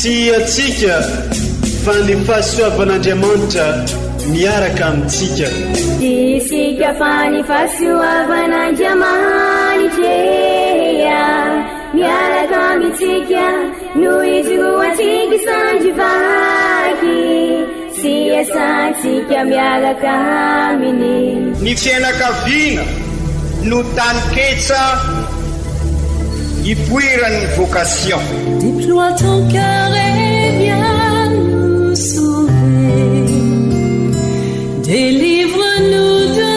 Tsy antsika fa ny fahasoavan'Andriamanitra miaraka amintsika. Tsy isika fa ny fahasoavan'Andriamanitra miaraka amintsika no ijoroantsika sandry vaky sy iasantsika miaraka aminy. Ny fianakaviana no taninketsa ipoiran'ny vocation. Déploie ton cœur et viens nous sauver. Délivre-nous de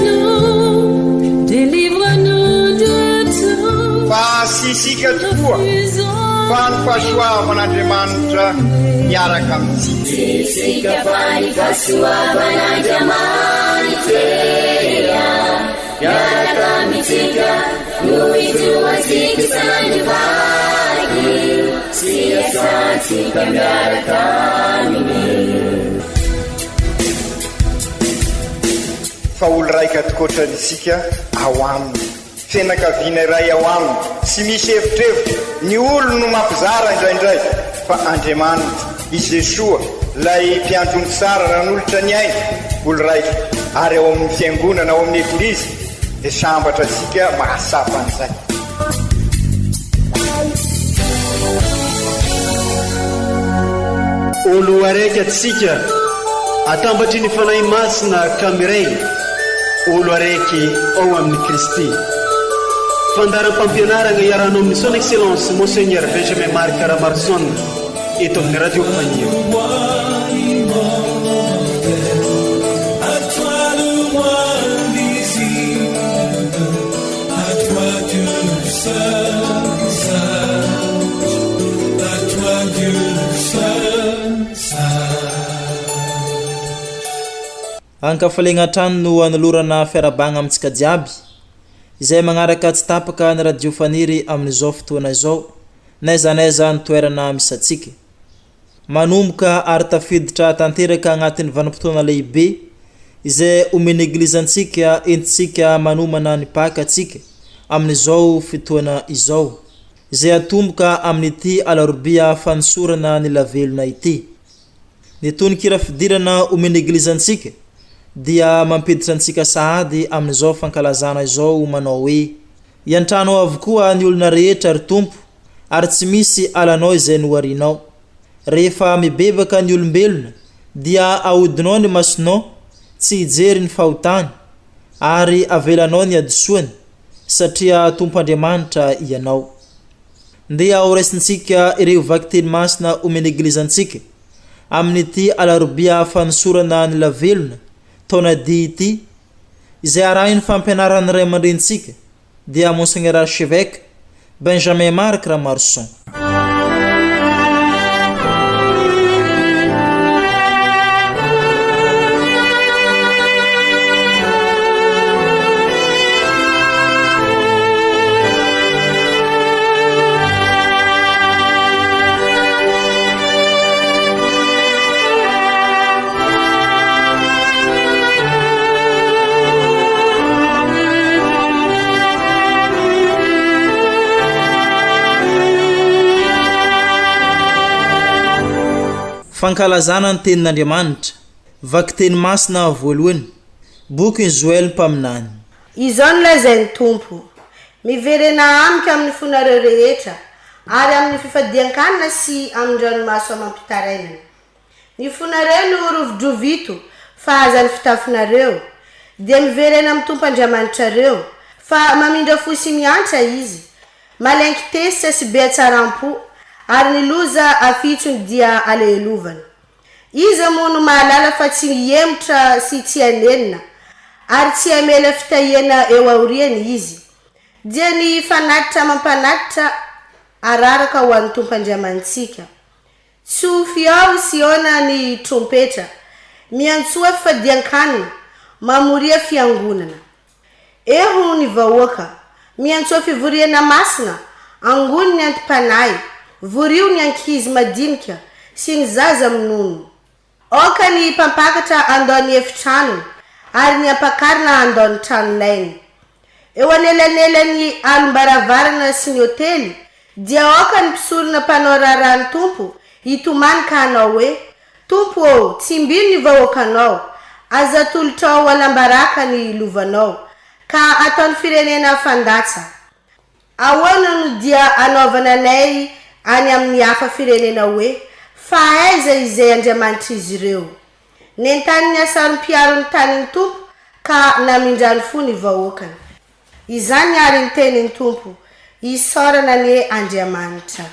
nous, délivre-nous de tout. Fa tsy isika tokoa fa ny fahasoavan'Andriamanitra miaraka amintsika. Tsy isika fa ny fahasoavan'Andriamanitra miaraka amintsika no ijoroantsika sandry vaky sy iasantsika miaraka aminy. Fa olo raika tokoatrany isika ao aminy. Fianakaviana iray ao aminy, tsy misy evitrevitra, ny olony no mampizara indraindray, fa Andriamanitra, i Jesoa, ilay mpiandry omby tsara nanolotra ny ainy, olo raika, ary ao amin'ny Fiangonana, ao amin'ny Eglizy, dia sambatra antsika mahatsapa an'izay. Olo araiky atsika, atambatry ny Fanahy Masina ka miray, olo araiky ao amin'i Kristy. Fandaharam-pampianaragna iarahanao amin'ny Son Excellence Monseigneur Benjamin Marc Ramaroson eto amin'ny Radio Faniry. Ankafaliagna hatrany no anolorana fiarahabagna amintsika jiaby izay magnaraka tsy tapaka ny Radio Faniry amin'izao fotoana izao n'aiza n'aiza ny toerana misy antsika. Manomboka ary tafiditra tanteraka agnatin'ny vanim-potoana lehibe izay omen'ny Eglizy antsika entintsika manomana ny Paka antsika amin'izao fotoana izao, izay atomboka amin'ity Alarobia fanosorana ny lavelona ity. Ny tononkira fidirana omen'ny Eglizy antsika dia mampiditra antsika sahady amin'izao fankalazana izao manao hoe, Iantranao avokoa ny olona rehetra ry Tompo, ary tsy misy alanao izay noharinao. Rehefa mibebaka ny olombelona dia ahodinao ny masonao tsy hijery ny fahotany, ary avelanao ny hadisoany, satria Tompo Andriamanitra Ianao. Ndeha horaisintsika ireo vakiteny masina omen'ny Eglizy antsika amin'ity alarobia fanosorana ny lavelona, taona dia ity, izay arahin'ny fampianaran'ny ray aman-drenintsika, dia Monseigneur Archevêque Benjamin Marc Ramaroson. Fankalazana ny Tenin'Andriamanitra, Vakiteny Masina voalohany, Bokin'i Joela mpaminany. Izao no lazain'ny Tompo, Miverena amiko amin'ny fonareo rehetra, ary amin'ny fifadian-kanina sy amin-dranomaso amam-pitarainana. Ny fonareo no rovidrovito, fa aza ny fitafinareo. Dia miverena amin'ny Tompo Andriamanitrareo, fa mamindra fo sy miantra Izy, malain-kitesa sy be hatsaram-po, ary ny loza afitsony dia alehelovany. Iza moa no mahalala fa tsy hihemotra sy tsy hanenina ary tsy hamela fitahiana eo aoriany Izy? Dia ny fanatitra amam-panatitra araraka ho an'ny Tompo Andriamanitsika. Tsofy ao Siona ny trompetra, miantsoa fifadian-kanina, mamoria fiangonana. Eho ny vahoaka, miantsoa fivoriana masina, angony ny anti-panahy, vorio ny ankizy madinika sy ny zaza minono. Aoka ny mpampakatra handao ny efitranony, ary ny ampakarina handao ny tranolainy. Eo anelanelan'ny alom-baravarana sy ny otely, dia aoka ny mpisorona mpanao raharahan'ny Tompo. Hitomany ka hanao hoe, Tompo ô, tsimbino ny vahoakanao, aza atolotrao ho alam-baraka ny lovanao, ka ataon'ny firenena fandatsa. Ahoana no dia anaovana anay any amin'ny hafa firenena hoe, Fa aiza izay Andriamanitr'izy ireo? Nentanin'ny hasarom-piaro ny tanin'ny Tompo ka namindrany fo ny vahoakany. Izany àry ny tenin'ny Tompo, Isaorana anie Andriamanitra.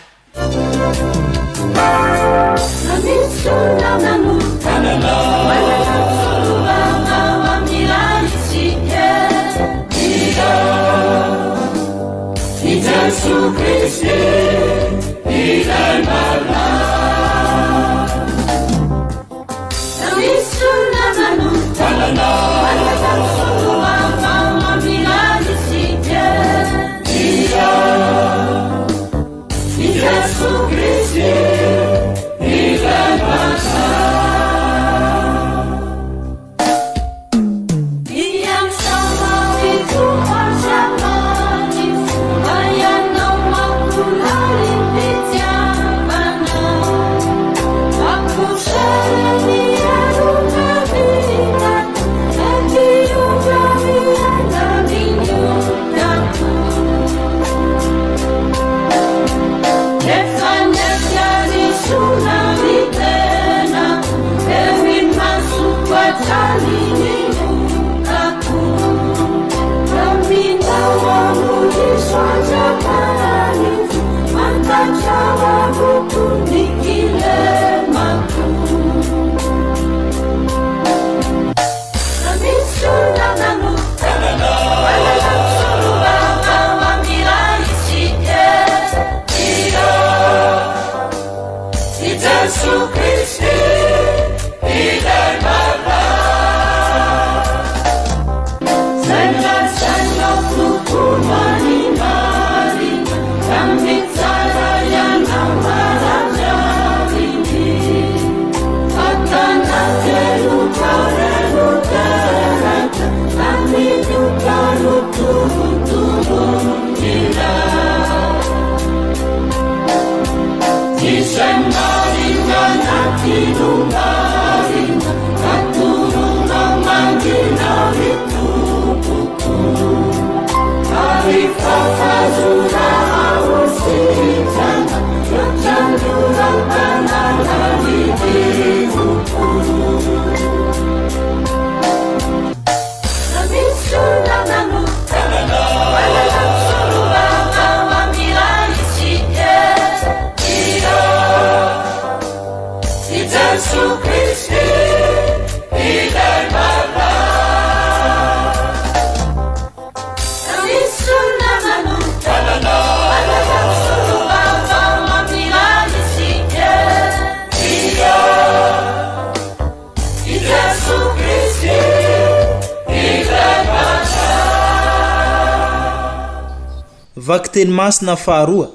Vakiteny masina faharoa,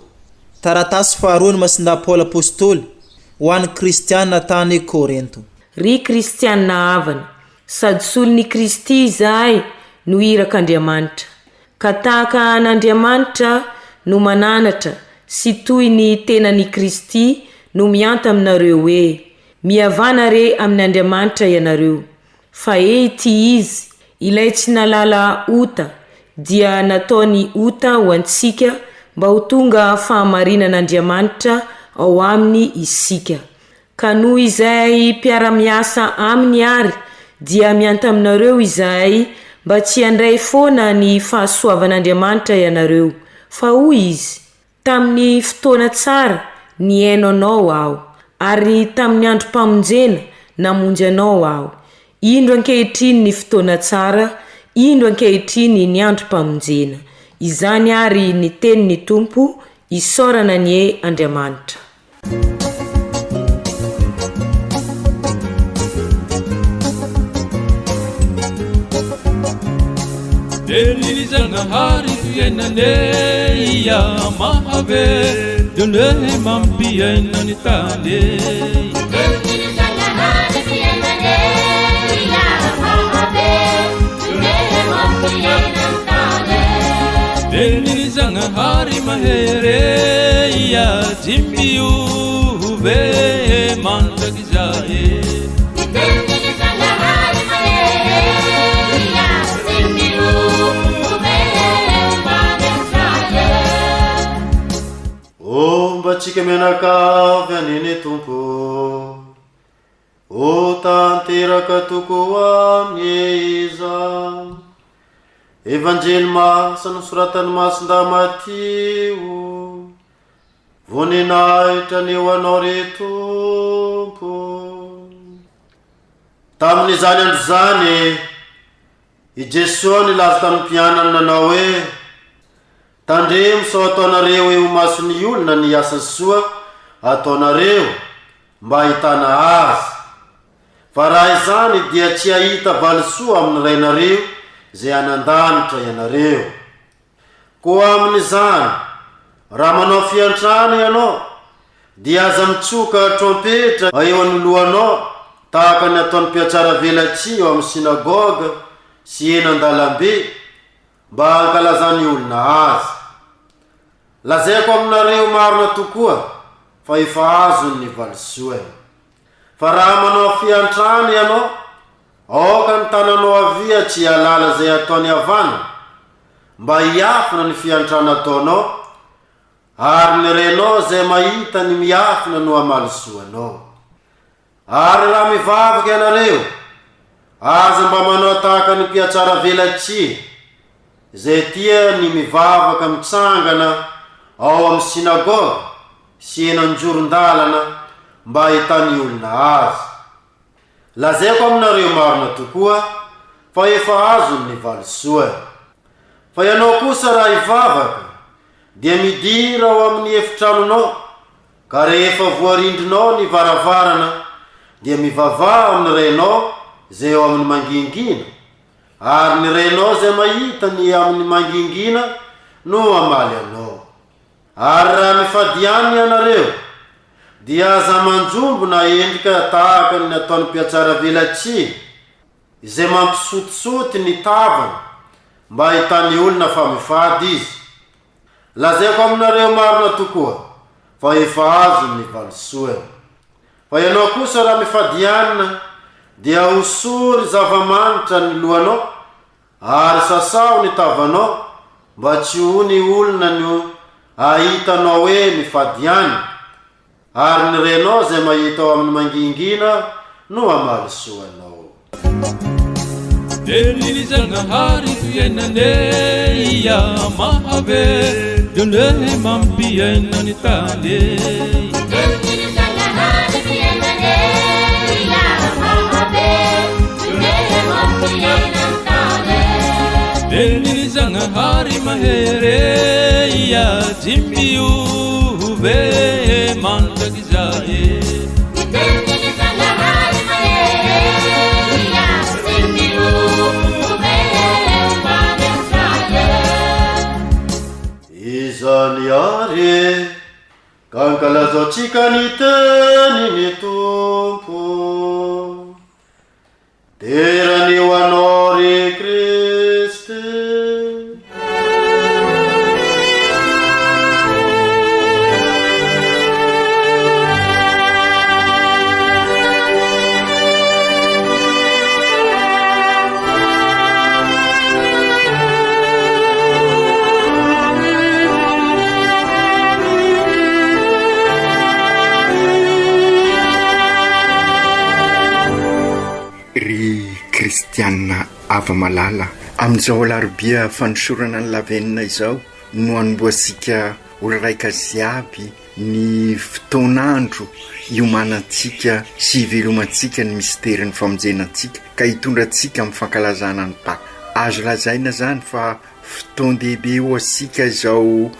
Taratasy faharoan'i Masindahy Paoly Apostoly ho an'ny Kristiana tany Korinto. Ry Kristiana havana, sady solon'i Kristy izahay no irak'Andriamanitra, ka tahaka an'Andriamanitra no mananatra sy toy ny tenan'i Kristy no mihanta aminareo hoe, Mihavàna re amin'Andriamanitra ianareo. Fa he ity Izy, ilay tsy nahalala ota, dia nataony ota ho antsika mba ho tonga fahamarinan'Andriamanitra ao aminy isika. Ka noho izahay mpiara-miasa aminy àry, dia mianta aminareo izahay mba tsy handray foana ny fahasoavan'Andriamanitra ianareo. Fa hoy Izy, Tamin'ny fotoana tsara nihaino anao Aho, ary tamin'ny androm-pamonjena namonjy anao Aho. Indro ankehitriny ny fotoana tsara, indro ankehitriny ny androm-pamonjena. Izany àry ny tenin'ny Tompo, isaorana anie Andriamanitra. Tenin'i Zagnahary fiainana e ia mahavelona e mampiaina ny tany e. Tenin'i Zagnahary fiainana e ia mahavelona e mampiaina ny tany e. Tenin'i Zagnahary mahery e ia tsy miova. miove mandrakizay e. Ny tenin'i Zagnahary mahery tsy miove mandrakizay e. Homba antsika mianakavy anie ny Tompo. Ho tanteraka tokoa anie izany. Evanjely masina nosoratan'i Masindahy Matio. Voninahitra anie ho Anao ry Tompo. Tamin'izany andro izany, i Jesoa nilaza tamin'ny mpianany nanao hoe, Tandremo sao ataonareo eo imason'ny olona ny asa soa ataonareo mba hahitana azy. Fa raha izany dia tsy hahita valisoa amin'ny Rainareo izay any an-danitra ianareo. Koa amin'izany, raha manao fiantrana ianao, dia aza mitsoka trompetra eo anoloanao tahaka ny ataon'ny mpihatsaravelatsihy eo amin'ny synagoga sy eny an-dalambe, mba hankalazan'ny olona azy. Lazaiko aminareo marina tokoa fa efa azony ny valisoany. Fa raha manao fiantrana ianao, aoka ny tananao havia tsy hialala izay ataony havanana, mba hiafina ny fiantrana ataonao, ary ny renao izay mahita ny miafina no hamaly soa anao. Ary raha mivavaka ianareo, aza mba manao tahaka ny mpihatsaravelatsihy, izay tia ny mivavaka mitsangana ao amin'ny synagoga sy eny an-joron-dalana mba hahitan'ny olona azy. Lazaiko aminareo marina tokoa fa efa azony ny valisoany. Fa ianao kosa raha hivavaka, dia midira ao amin'ny efitranonao, Ka rehefa voarindrinao ny varavarana, dia mivavaha amin'ny Rainao izay ao amin'ny mangingina, ary ny Rainao izay mahita ny amin'ny mangingina no hamaly anao. Ary raha mifady hanina ianareo, dia aza manjombona endrika tahaka ny nataon'ny mpihatsaravelatsihy, izay mampisotisoty ny tavany mba hahitan'ny olona fa mifady izy. Lazaiko aminareo marina tokoa fa efa azony ny valisoany. Fa ianao kosa raha mifady hanina dia hosory zava-manitra ny lohanao ary sasaho ny tavanao mba tsy ho ny olona no hahita anao hoe mifady hanina, Ary ny renao izay mahita ao amin'ny mangingina no hamaly soa anao. Tenin'i Zagnahary fiainana e, ia mahavelona e, mampiaina ny tany e. Tenin'i Zagnahary fiainana e, ia mahavelona e, mampiaina ny tany e. Tenin'i Zagnahary mahery e, ia tsy miova e, mandrakizay e. Ny tenin'i Zagnahary mahery ia tsy miova e, mandrakizay e. Izany àry e, ka ankalazaontsika ny tenin'ny Tompo. Dera anie ho Anao ry Kristy. Ry kristiana hava-malala, amin'izao alarobia fanosorana ny lavenona izao no hanombohantsika ho raika jiaby ny fotoan'andro hiomanantsika sy hivelomantsika ny misterin'ny famonjena antsika ka hitondra antsika amin'ny fankalazana ny Paka. Azo lazaina izany fa fotoan-dehibe ho antsika izao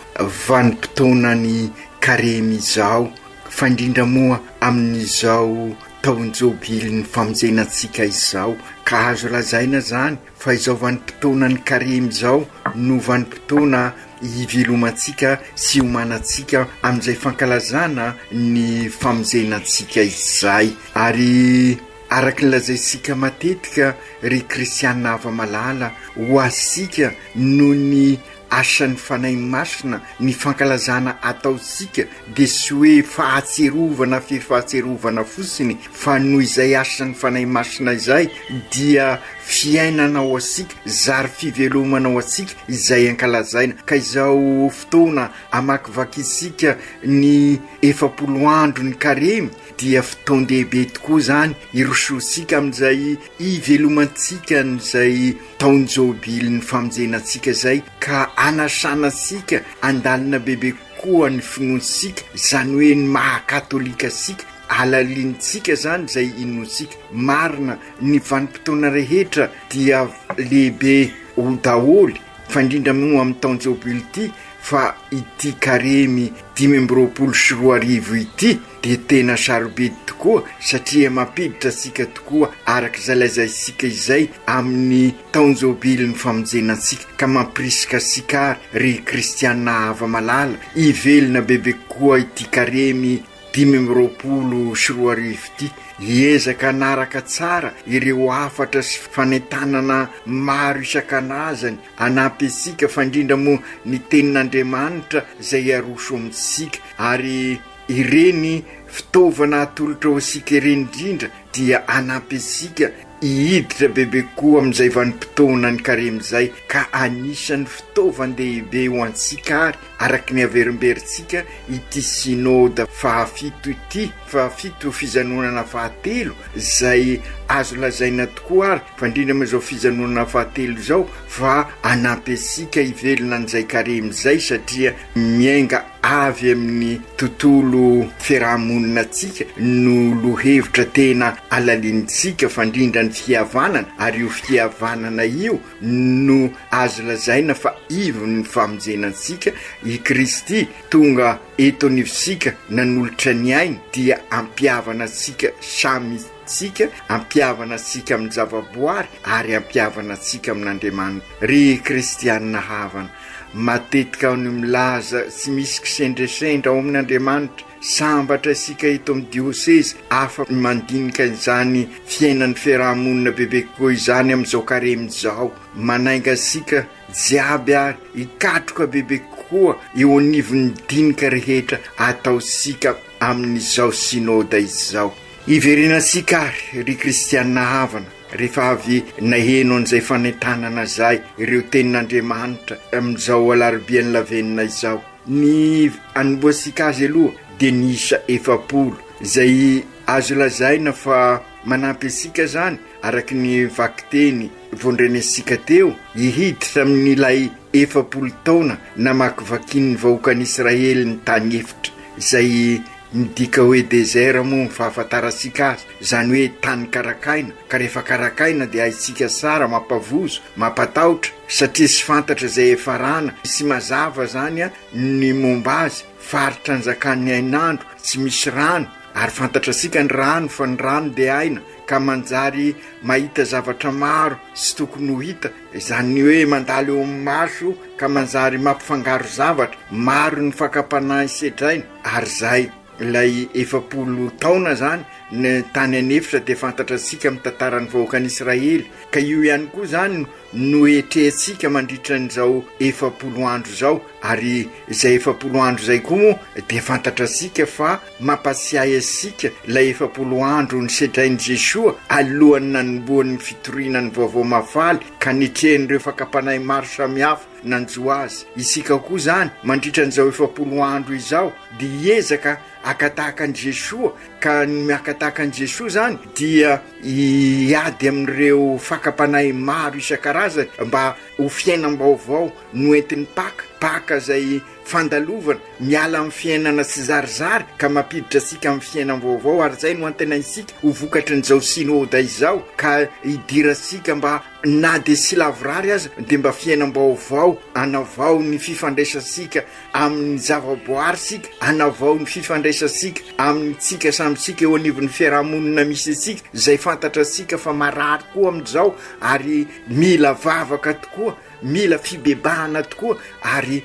vanim-potoanan'ny Karemy izao, fa indrindra moa amin'izao taon-jobilin'ny famonjena antsika izao, ka azo lazaina izany fa izao vanim-potoanan'ny Karemy izao no vanim-potoana hivelomantsika sy hiomanantsika amin'izay fankalazana ny famonjena antsika izay. Ary araka ny lazaintsika matetika ry kristiana hava-malala, ho antsika noho ny. asan'ny Fanahy Masina ny fankalazana ataontsika dia tsy hoe fahatsiarovana firy fahatsiarovana fotsiny fa noho izay asan'ny Fanahy Masina izay dia fiainana ho antsika, zary fivelomana ho antsika izay ankalazaina. Ka izao fotoana amakivakintsika ny 40 andro ny karemy dia fotoan-dehibe tokoa izany hirosoantsika amin'izay hivelomantsika an'izay taon-jobilin'ny famonjena antsika izay ka hanasana antsika handalina bebe kokoa ny finoantsika, izany hoe ny maha katolika antsika, halalinintsika izany izay inoantsika. Marina, ny vanim-potoana rehetra dia lehibe ho daholo, fa indrindra moa amin'ny taon-jobily ity, fa ity karemy 2025 ity dia tena sarobidy tokoa satria mampiditra antsika tokoa araka izay lazaintsika izay amin'ny taon-jobilin'ny famonjena antsika ka mampirisika antsika ary ry kristiana hava-malala hivelona bebe kokoa ity karemy 2025 ity, hiezaka hanaraka tsara ireo hafatra sy fanentanana maro isan-karazany hanampy antsika fa indrindra moa ny tenin'Andriamanitra izay aroso amintsika ary ireny fitaovana atolotra ho antsika ireny indrindra dia hanampy antsika hihiditra bebe kokoa amin'izay vanim-potoanan'ny karemy izay ka anisan'ny fitaovan-dehibe ho antsika ary araka ny averimberintsika ity synoda fahafito ity, fahafito fijanonana fahatelo izay azo lazaina tokoa ary fa indrindra moa izao fijanonana fahatelo izao fa hanampy antsika hivelona an'izay karemy izay satria miainga avy amin'ny tontolo fiaraha-monina antsika no lohevitra tena alalinintsika fa indrindra ny fihavanana ary io fihavanana io no azo lazaina fa ivon'ny famonjena antsika, i Kristy tonga eto anivontsika nanolotra ny ainy dia hampihavana antsika samy tsika, hampihavana antsika amin'ny zavaboary ary hampihavana antsika amin'Andriamanitra. Ry kristianina havana, matetika aho no milaza tsy misy kisendrasendra ao amin'Andriamanitra, sambatra isika eto amin'ny diosezy afa mandinika izany fiainan'ny fiaraha-monina bebe kokoa izany amin'izao karemy izao, manainga antsika jiaby ary hikatroka bebe kokoa eo anivon'ny dinika rehetra ataontsika amin'izao synoda izao. Hiverenantsika ary ry kristiana havana rehefa avy naheno an'izay fanentanana izay ireo tenin'Andriamanitra amin'izao alarobian'ny lavenona izao. Ny anombohantsika azy aloha dia ny isa 40 izay azo lazaina fa manampy antsika izany araka ny vakiteny voandrenesintsika teo hihiditra amin'ilay 40 taona namakivakian'ny vahoakan'Israely ny tany efitra izay Midika hoe désert moa ny fahafantarantsika azy, izany hoe tany karakaina, ka rehefa karakaina dia haintsika tsara, mampavozo, mampatahotra, satria tsy fantatra izay hiafarana, tsy mazava izany ny momba azy, faritra anjakan'ny hainandro, tsy misy rano, ary fantatratsika ny rano fa ny rano dia aina, ka manjary mahita zavatra maro tsy tokony ho hita, izany hoe mandalo eo amin'ny maso ka manjary mampifangaro zavatra, maro ny fakam-panahy sedraina, ary izay ilay 40 taona izany ny tany an'efitra dia fantatratsika amin'ny tantaran'ny vahoakan'Israely, ka io ihany koa izany no etrehantsika mandritra an'izao 40 andro izao, ary izay 40 andro izay koa moa dia fantatratsika fa mampatsiahy antsika ilay 40 andro nisedrain'i Jesoa alohan'ny nanombohany ny fitoriana ny vaovao mahafaly ka netrehan'ireo fakam-panahy maro samihafa nanjo azy. Isika koa izany mandritra an'izao 40 andro izao dia hiezaka haka tahaka an'i Jesoa ka ny maka tahaka an'i Jesoa izany dia hiady amin'ireo fakam-panahy maro isan-karazany mba ho fiainam-baovao no entin'ny Paka, Paka izay fandalovana, miala amin'ny fiainana tsizarizary ka mampiditra antsika amin'ny fiainam-baovao ary izay no antenaintsika ho vokatrin'izao Synoda izao ka hidirantsika mba na dia tsy lavorary aza dia mba fiainam-baovao hanavao ny fifandraisantsika amin'ny zavaboary isika, hanavao ny fifandraisantsika amintsika samy tsika eo anivon'ny fiarahamonina misy antsika izay fantatratsika fa marary koa amin'izao ary mila vavaka tokoa. Mila fibebahana tokoa ary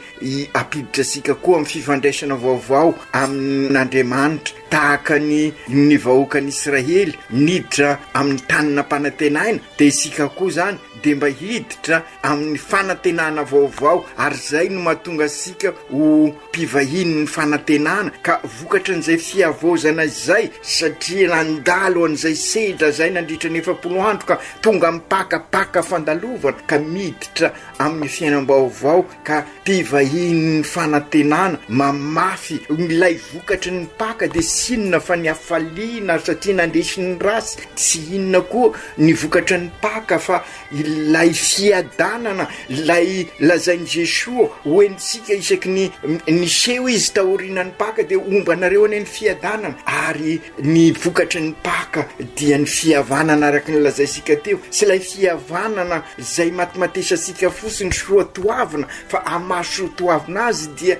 hampiditra antsika koa amin'ny fifandraisana vaovao amin'Andriamanitra, tahaka ny ny vahoakan'Israely niditra amin'ny tany nampanantenaina, dia isika koa izany dia mba hiditra amin'ny fanantenana vaovao ary izay no mahatonga antsika ho mpivahinin'ny fanantenana ka vokatrin'izay fihavaozana izay satria nandalo an'izay sedra izay nandritra ny 40 andro ka tonga mipakapaka fandalovana ka miditra amin'ny fiainam-baovao ka mpivahinin'ny fanantenana mamafy ilay vokatry ny Paka dia tsy inona fa ny hafaliana satria nandresy ny ratsy, tsy inona koa ny vokatry ny Paka fa ilay fiadanana, ilay lazain'i Jesoa ho henontsika isaky ny niseho izy taorianan'ny Paka dia homba anareo anie ny fiadanana, ary ny vokatry ny Paka dia ny fihavanana araka ny lazaintsika teo, tsy ilay fihavanana izay matimatesantsika fotsiny soatoavina fa amin'ny maha soatoavina azy dia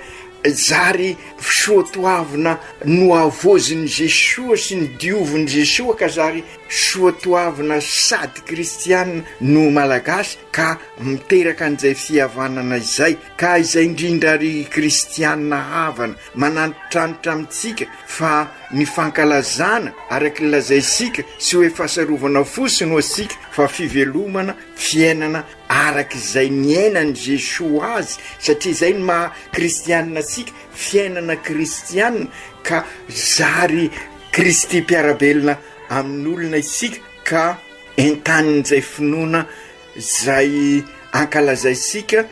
zary soatoavina nohavaozin'i Jesoa sy nodiovin'i Jesoa ka zary soatoavina sady kristiana no malagasy ka miteraka an'izay fihavanana izay ka izay indrindra ry kristiana havana mananitranitra amintsika fa ny fankalazana araka ny lazaintsika tsy hoe fahasarovana fotsiny ho antsika fa fivelomana fiainana araka izay niainan'i Jesoa azy satria izay ny maha kristianina antsika, fiainana kristianina ka zary Kristy mpiara-belona amin'olona isika ka entanin'izay finoana izay ankalazaintsika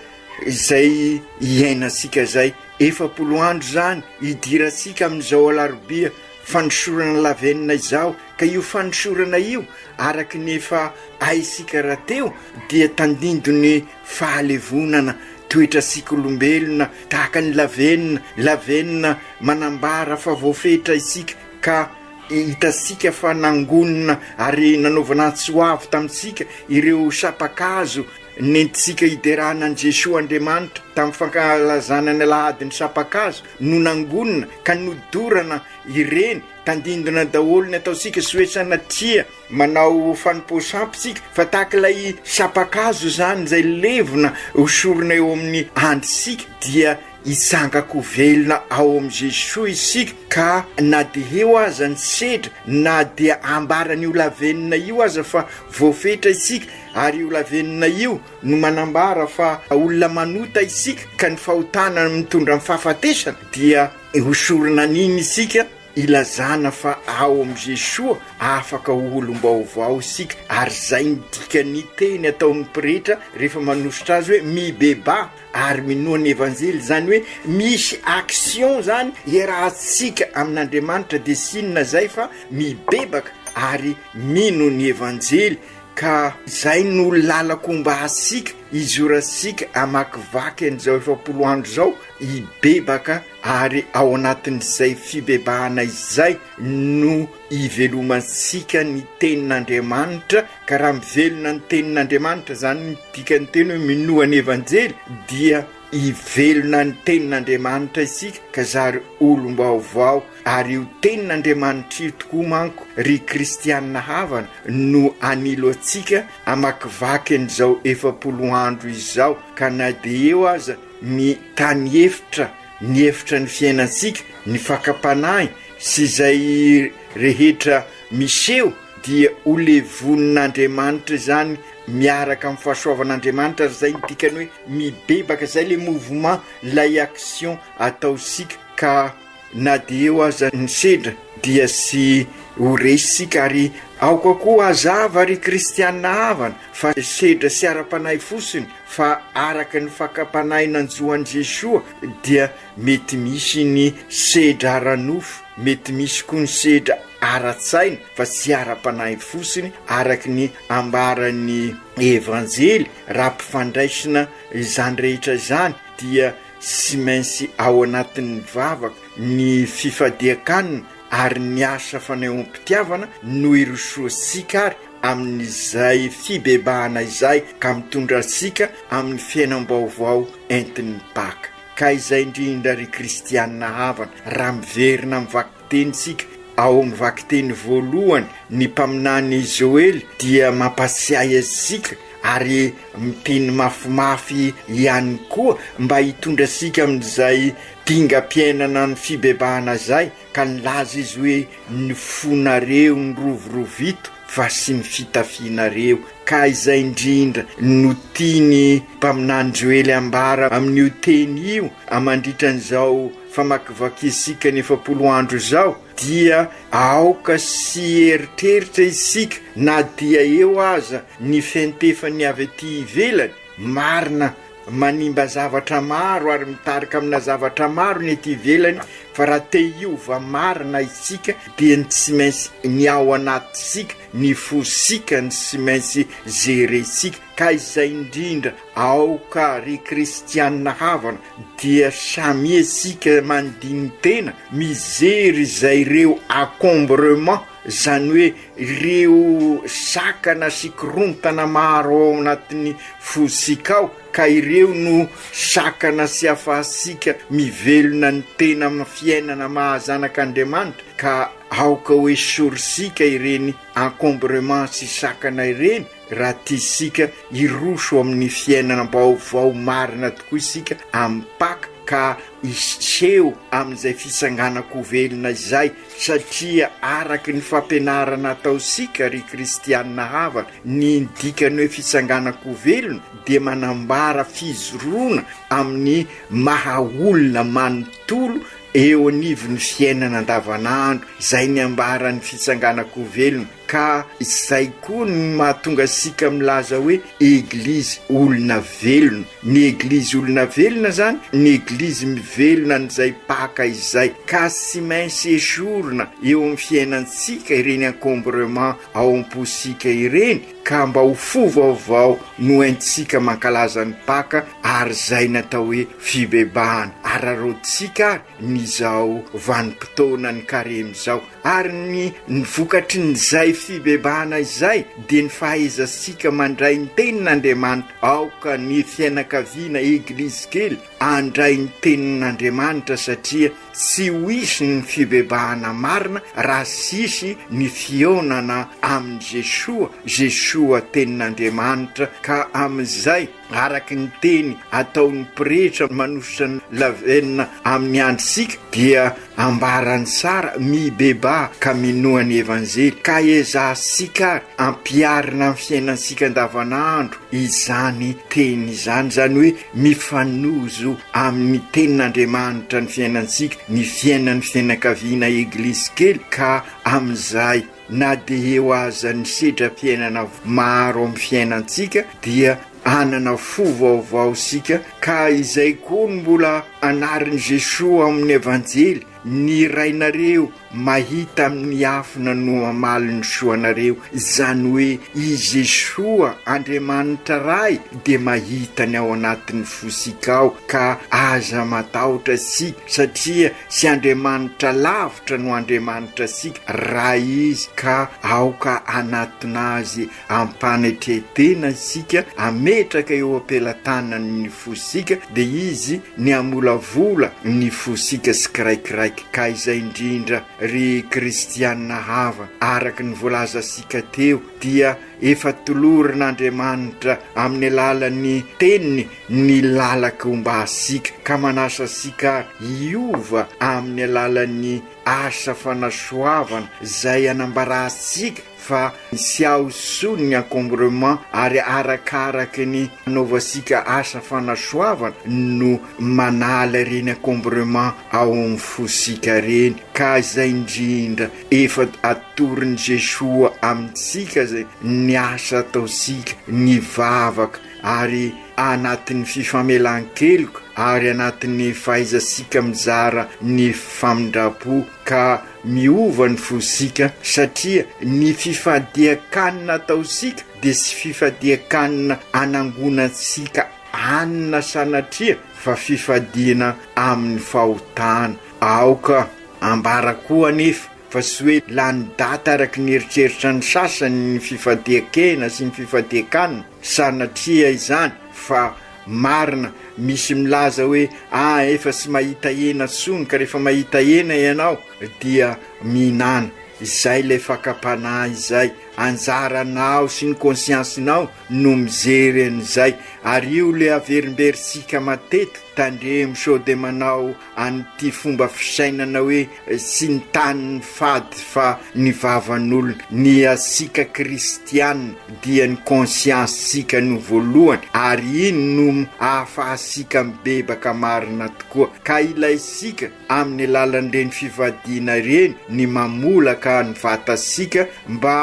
izay iainantsika izay. 40 andro izany hidirantsika amin'izao alarobia fanosorana lavenona izao ka io fanosorana io araka ny efa haintsika rahateo dia tandindon'ny fahalevonana toetrantsika olombelona tahaka ny lavenona, lavenona manambara fa voafetra isika ka hitantsika fa nangonina ary nanaovana antso avo tamintsika ireo sampan-kazo nentintsika hiderana an'i Jesoa Andriamanitra tamin'ny fankalazana ny alahadin'ny sampan-kazo no nangonina ka nodorana ireny tandindona daholo ny ataontsika tsy hoe sanatria manao fanompoan-sampy isika fa tahaka ilay sampan-kazo izany izay levona hosorona eo amin'ny andrintsika dia hitsanga-ko velona ao amin'i Jesoa isika ka na dia eo aza ny sedra na dia ambaran'io lavenona io aza fa voafetra isika ary io lavenona io no manambara fa olona manota isika ka ny fahotana mitondra ny fahafatesana dia hosorona an'iny isika ilazana fa ao amin'i Jesoa afaka ho olom-baovao isika ary izay ny dikan'ny teny ataon'ny pretra rehefa manosotra azy hoe mibebaha ary minoa ny evanjely, izany hoe misy action zany iarahantsika amin'Andriamanitra dia tsy inona izay fa mibebaka ary mino ny evanjely ka izay no lalako homba antsika hizorantsika hamakivaky an'izao 40 andro izao hibebaka ary ao anatin'izay fibebahana izay no ivelomantsika ny tenin'Andriamanitra, ka raha mivelona ny tenin'Andriamanitra, izany ny dikan'ny teny hoe minoa ny Evanjely, dia hivelona ny tenin'Andriamanitra isika ka zary olom-baovao, ary io tenin'Andriamanitra io tokoa manko ry kristiana havana no hanilo antsika hamakivaky an'izao 40 andro izao, ka na dia eo aza ny tany efitra, ny efitra ny fiainantsika, ny fakam-panahy sy izay rehetra miseho dia ho levonin'Andriamanitra izany miaraka amin'ny fahasoavan'Andriamanitra ary izay ny dikany hoe mibebaka, izay le mouvement, ilay action ataontsika ka na dia eo aza ny sedra dia tsy ho resy isika ary aoka koa hazava ry kristiana havana fa sedra sy ara-panahy fotsiny fa araka ny fakam-panahy nanjo an'i Jesoa dia mety misy ny sedra ara-nofo, mety misy koa ny sedra ara-tsaina fa tsy ara-panahy fotsiny araka ny ambaran'ny Evanjely, raha ampifandraisina izany rehetra izany dia tsy maintsy ao anatin'ny vavaka, ny fifadian-kanina ary ny asa fanehoam-pitiavana no irosoantsika ary amin'izay fibebahana izay ka mitondra antsika amin'ny fiainam-baovao entin'ny Paka. Ka izay indrindra ry kristiana havana, raha miverina amin'ny vakiteny isika, ao amin'ny vakiteny voalohany, ny mpaminany Joely dia mampatsiahy antsika ary miteny mafimafy ihany koa mba hitondra antsika amin'izay dingam-piainana ny fibebahana izay, ka nilaza izy hoe, Ny fonareo nirovirovito fa sy ny fitafianareo. Ka izay indrindra no tian'ny mpaminany Joely ambara amin'io teny io mandritra an'izao famakivakiantsika ny 40 andro izao, dia aoka sy hieritreritra isika na dia eo aza ny fiantefan'ny avy aty ivelany, marina manimba zavatra maro ary mitarika amina zavatra maro ny ety ivelany fa raha te hiova marina isika dia ny tsy maintsy ny ao anatintsika, ny fosika ny tsy maintsy gerentsika ka izay indrindra aoka ry kristianina havana dia samia isika mandini-tena mijery izay ireo encombrement izany hoe ireo sakana sy korontana maro ao anatin'ny fosika ao ka ireo no sakana sy afahantsika mivelona ny tena fiainana maha zanak'Andriamanitra ka aoka ho esorintsika ireny encombrement sy sakana ireny raha tiantsika hiroso amin'ny fiainana vaovao marina tokoa isika amin'ny Paka ka hiseho amin'izay fitsanganan-ko velona izay satria araka ny fampianarana ataontsika ry kristianina havana ny dikany hoe fitsanganan-ko velona dia manambara fijoroana amin'ny maha olona manontolo eo anivon'ny fiainana andavanandro izay ny ambaran'ny fitsanganan-ko velona Ka izay koa no mahatonga antsika milaza hoe Eglizy olona velona. Ny Eglizy olona velona izany, ny Eglizy mivelona an'izay Paka izay. Ka tsy maintsy esorina eo amin'ny fiainantsika ireny encombrement ao am-pontsika ireny, ka mba ho fo vaovao no haintsika mankalaza ny Paka, ary izay ny atao hoe fibebahana. Araraotintsika ary ny izao vanim-potoanan'ny Karemy izao. Ary ny ny vokatrin'izay fibebahana izay dia ny fahaizantsika mandray ny tenin'Andriamanitra. Aoka ny fianakaviana Eglizy kely handray ny tenin'Andriamanitra satria tsy ho hisy ny fibebahana marina raha tsy hisy ny fihaonana amin'i Jesoa, Jesoa tenin'Andriamanitra ka amin'izay Araka ny teny ataon'ny pretra manosotra ny lavenona amin'ny androntsika dia ambarany tsara, mibebaha ka minoa ny Evanjely, ka ezahantsika ary ampiharina amin'ny fiainantsika andavanandro izany teny izany, izany hoe mifanojo amin'ny tenin'Andriamanitra ny fiainantsika, ny fiainan'ny fianakaviana Eglizy kely ka amin'izay Na dia eo aza ny sedram-piainana maro amin'ny fiainantsika dia hanana fo vaovao isika ka izay koa no mbola anarin'i Jesoa amin'ny Evanjely, ny Rainareo mahita amin'ny miafina no hamaly ny soanareo, izany hoe i Jesoa Andriamanitra Ray dia mahita ny ao anatin'ny fosika ao ka aza matahotra isika satria Tsy Andriamanitra lavitra no Andriamanitra antsika, Ray Izy, ka aoka hanatona Azy am-panetren-tena isika, hametraka eo am-pelatanany ny fosika, dia Izy ny hamolavola ny fosika tsikiraikiraiky. Ka izay indrindra, ry kristiana havana, araka ny voalazantsika teo, dia efa tolorin'Andriamanitra amin'ny alalan'ny Teniny ny lalan-komba antsika, ka manasa antsika hiova amin'ny alalan'ny asa fanasoavana izay anambarantsika fa tsy ao intsony ny encombrement ary arakaraky ny anaovantsika asa fanasoavana no manala ireny encombrement ao amin'ny fosika ireny, ka izay indrindra efa atoron'i Jesoa amintsika izay ny asa ataontsika, ny vavaka ary anatin'ny fifamelan-keloka ary anatin'ny fahaizantsika mizara ny famindram-po ka miova ny fosika satria ny fifadian-kanina ataontsika dia tsy fifadian-kanina anangonantsika hanina sanatria fa fifadiana amin'ny fahotana. Aoka ambara koa anefa fa tsy hoe lany daty araka ny eritreritra ny sasany ny fifadian-kena sy ny fifadian-kanina, sanatria izany fa marina, misy milaza hoe ah efa tsy mahita hena tsony ka rehefa mahita hena ianao dia mihinana, izay ilay fakam-panahy izay. Anjaranao sy ny conscience-nao no mijery an'izay ary io le averimberintsika matetika, tandremo sao de manao an'ity fomba fisainana hoe tsy ny tany ny fady fa ny vavan'olona, ny antsika kristiana dia ny conscience-tsika no voalohany ary iny no ahafahantsika mibebaka marina tokoa ka ilaintsika amin'ny alalan'ireny fivadiana ireny ny mamolaka ny vatantsika mba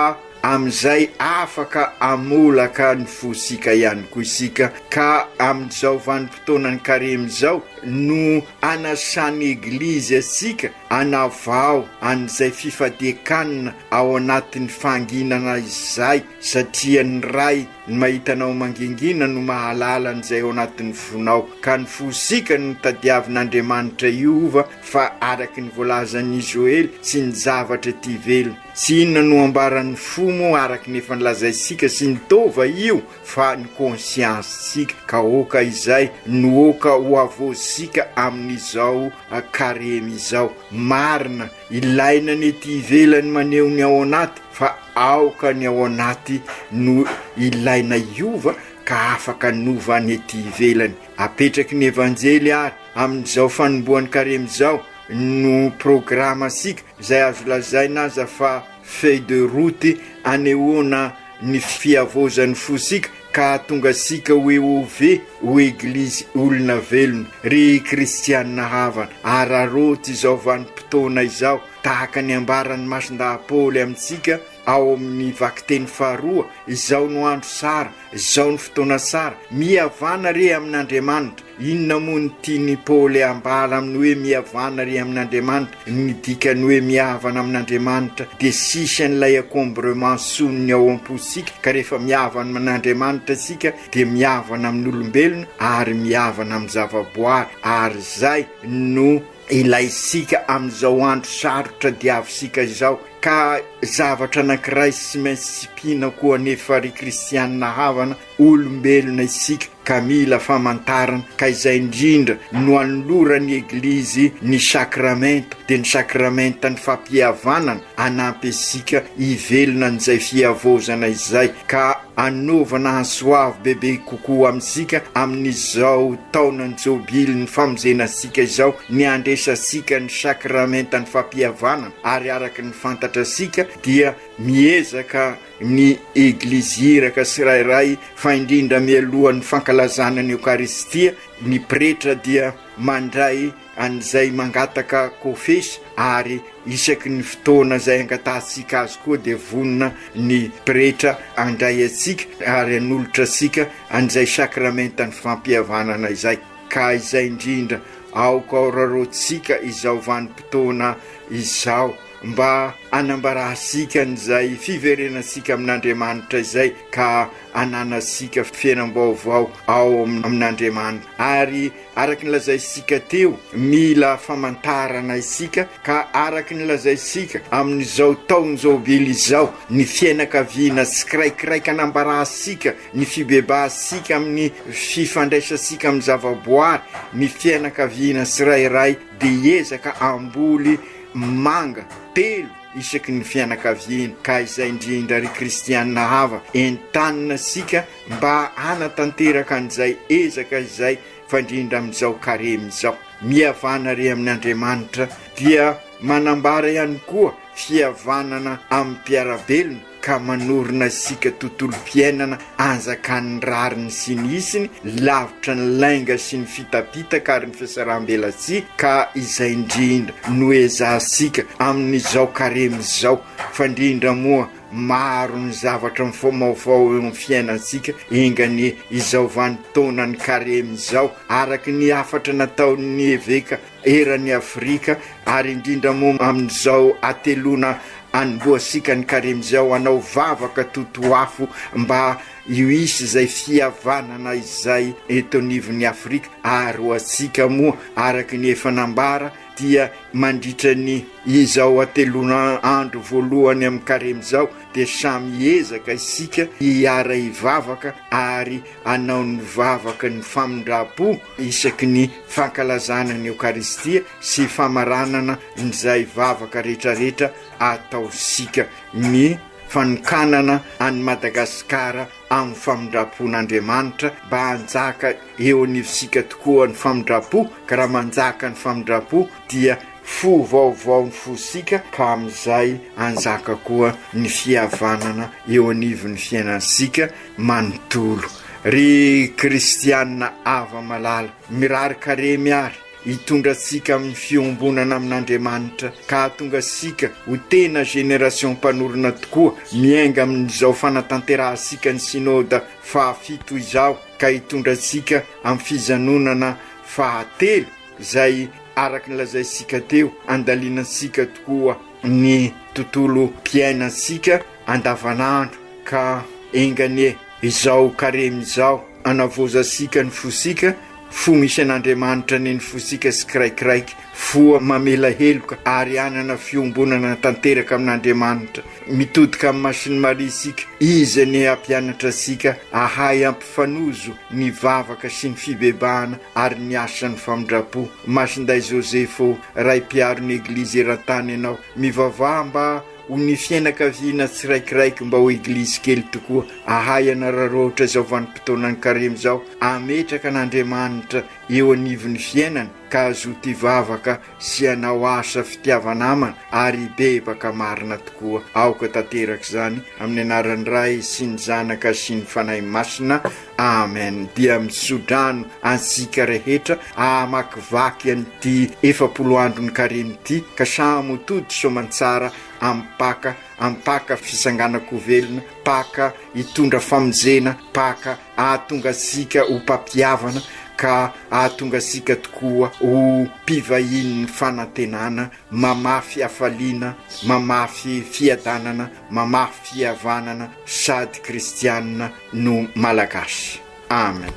amin'izay afaka hamolaka ny fosika ihany koa isika ka amin'izao vanim-potoanan'ny karemy izao no anasan'ny Eglizy antsika hanavao an'izay fifadian-kanina ao anatin'ny fahanginana izay satria ny Ray Ny mahita anao mangingina no mahalala an'izay ao anatin'ny fonao, ka ny fosika no tadiavin'Andriamanitra hiova fa araky ny voalazan'i Joely tsy ny zavatra ety ivelony. Tsy inona no ambaran'ny fo moa araky ny efa nolazaintsika sy ny taova io fa ny conscience-tsika, ka oka izay no oka ho havaozintsika amin'izao karemy izao. Marina, ilaina ny ety ivelany maneho ny ao anaty fa Aoka ny ao anaty no ilaina hiova ka afaka hanova ny ety ivelany. Apetraky ny Evanjely ary amin'izao fanombohan'ny Karemy izao no programantsika izay azo lazaina aza fa feuille de route anehoana ny fihavaozan'ny fosika ka hahatonga antsika ho EOV, ho Eglizy Olona Velona. Ry Kristianina havana, araraoty izao vanim-potoana izao Tahaka ny ambaran'i Masindahy Paoly amintsika ao amin'ny vakiteny faharoa, Izao no andro tsara, izao no fotoana tsara, mihavàna re amin'Andriamanitra. Inona moa no tian'i Paoly ambara amin'ny hoe mihavàna re amin'Andriamanitra? Ny dikan'ny hoe mihavana amin'Andriamanitra dia tsisy an'ilay encombrement intsony ny ao am-pontsika, ka rehefa mihavana amin'Andriamanitra isika dia mihavana amin'olombelona ary mihavana amin'ny zavaboary, ary izay no ilaintsika amin'izao andro sarotra diavintsika izao, ka zavatra anankiray tsy maintsy tsipihina koa anefa ry kristianina havana, olombelona isika ka mila famantarana, ka izay indrindra no anoloran'ny Eglizy ny sakramenta, dia ny sakramentan'ny fampihavanana hanampy antsika hivelona an'izay fihavaozana izay, ka Anaovana hasoavo bebe kokoa amintsika amin'izao taonan'ny Jobilin'ny famonjena antsika izao ny handresantsika ny sakramentan'ny fampihavanana ary araka ny fantatrasika dia miezaka ny Eglizy iraka tsirairay fa indrindra mialohan'ny fankalazana ny Eokaristia ny pretra dia mandray an'izay mangataka kofesy ary isaky ny fotoana izay angatahantsika azy koa dia vonona ny pretra handray antsika ary hanolotra antsika an'izay sakramentan'ny fampihavanana izay. Ka izay indrindra, aoka horaroantsika izao vanim-potoana izao mba hanambarantsika an'izay fiverenantsika amin'Andriamanitra izay ka hananantsika fiainam-baovao ao amin'Andriamanitra ary Araka ny lazaintsika teo, mila famantarana isika, ka araka ny lazaintsika, amin'izao taon-jobily izao, ny fiainakaviana tsikiraikiraika anambarantsika ny fibebahantsika amin'ny fifandraisantsika amin'ny zavaboary, ny fiainakaviana tsirairay dia hiezaka hamboly manga telo isaky ny fianakaviana. Ka izay indrindra ry kristiana havana, entanina isika mba hanatanteraka an'izay ezaka izay fa indrindra amin'izao karemy izao. Mihavana re amin'Andriamanitra dia manambara ihany koa fihavanana amin'ny mpiara-belona ka manorina isika tontolom-piainana anjakan'ny rariny sy ny hitsiny, lavitra ny lainga sy ny fitapitaka ary ny fiasaraham-belatsihy ka izay indrindra no ezahantsika amin'izao karemy izao fa indrindra moa Maro ny zavatra mifaomaofao eo amin'ny fiainantsika, enga anie izao vanim-potoanan'ny karemy izao, araka ny hafatra nataon'ny eveka eran'i Afrika, ary indrindra moa amin'izao hateloana anombohantsika ny karemy izao, hanao vavaka totoafo mba hisy izay fihavanana izay eto anivon'i Afrika, ary ho antsika moa, araka ny efa nambara, dia mandritra ny izao hateloana andro voalohany amin'ny karemy izao dia samy hiezaka isika hiara-hivavaka ary hanao ny vavaka ny famindram-po isaky ny fankalazana ny Eokaristia sy famaranana izay vavaka rehetrarehetra ataontsika ny. fanokanana an'i Madagasikara amin'ny famindram-pon'Andriamanitra mba hanjaka eo anivontsika tokoa ny famindram-po, ka raha manjaka ny famindram-po dia fo vaovao ny fosika ka amin'izay hanjaka koa ny fihavanana eo anivon'ny fiainantsika manontolo. Ry kristiana hava-malala, mirary karemy ary hitondra antsika amin'ny fiombonana amin'Andriamanitra ka hahatonga antsika ho tena génération mpanorina tokoa miainga amin'izao fanatanterahantsika ny Synoda fahafito izao ka hitondra antsika amin'ny fijanonana fahatelo izay araka ny lazaintsika teo andalinantsika tokoa ny tontolom-piainantsika andavanandro ka enga anie izao karemy izao anavaozantsika ny fosika, fo misy an'Andriamanitra anie ny fosika tsikiraikiraiky, fo mamela heloka ary hanana fiombonana tanteraka amin'Andriamanitra. Mitodika amin'i Masin'i Maria isika, Izy anie hampianatra antsika hahay hampifanojo ny vavaka sy ny fibebahana ary ny asan'ny famindram-po. Masindahy Joseph ô, Ray mpiaro ny Eglizy eran-tany ianao, mivavaha mba ho ny fiainakaviana tsiraikiraiky mba ho Eglizy kely tokoa, ahay hanararaotra izao vanim-potoanan'ny Karemy izao, hametraka an'Andriamanitra eo anivon'ny fiainana ka hazoto hivavaka sy hanao asa fitiava-namana ary hibebaka marina tokoa. Aoka tanteraka izany amin'ny anaran'ny Ray sy ny Zanaka sy ny Fanahy Masina. Amen. Dia mitsodrano antsika rehetra hamakivaky an'ity 40 andron'ny Karemy ity ka samy ho tody soamantsara amin'ny Paka, amin'ny Paka fisanganan-ko velona, Paka hitondra famonjena, Paka hahatonga antsika ho mpampihavana ka hahatonga antsika tokoa ho mpivahinin'ny fanantenana, mamafy hafaliana, mamafy fiadanana, mamafy fihavanana sady kristianina no malagasy. Amen.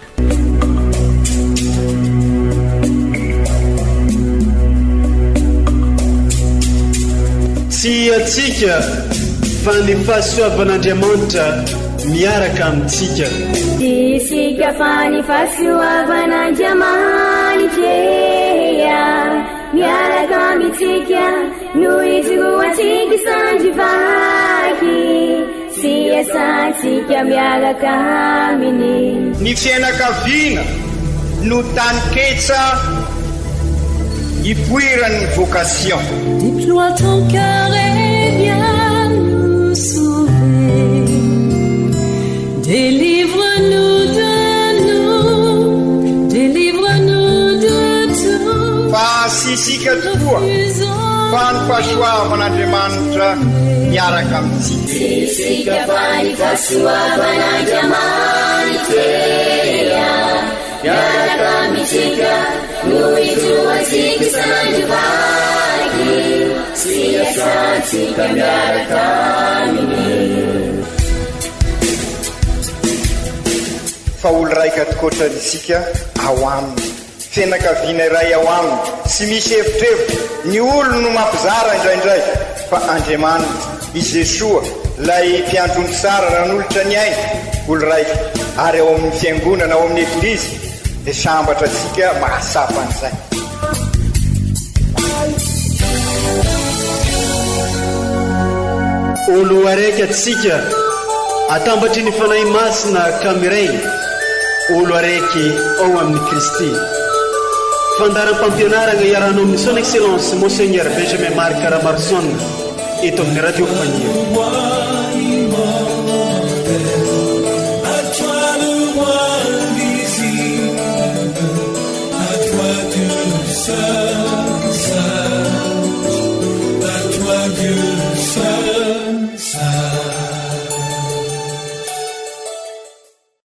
Tsy antsika fa ny fahasoavan'Andriamanitra miaraka amintsika. Tsy isika fa ny fahasoavan'Andriamanitra miaraka amintsika no ijoroantsika sandry vaky sy iasantsika miaraka aminy. Ny fiainakaviana no taninketsa ipoiran'ny vocation. Déploie ton cœur et viens nous sauver. Délivre-nous de nous, délivre-nous de tout. Fa tsy isika tokoa fa ny fahasoavan'Andriamanitra miaraka amintsika. Tsy isika fa ny fahasoavan'Andriamanitra miaraka amintsika no ijoroantsika sandry vaky sy iasantsika miaraka aminy. Fa olo raika tokoatra isika ao aminy. Fianakaviana iray ao aminy, tsy misy evitrevitra, ny olony no mampizara indraindray, fa Andriamanitra, i Jesoa, ilay mpiandry omby tsara nanolotra ny ainy, olo raika, ary ao amin'ny fiangonana, ao amin'ny Eglizy, dia sambatra antsika mahatsapa an'izay. Olo araiky atsika atambatry ny Fanahy Masina ka miray olo araiky ao amin'i Kristy. Fandaharam-pampianaragna iarahanao amin'ny Son Excellence Monseigneur Benjamin Marc Ramaroson eto amin'ny Radio Faniry.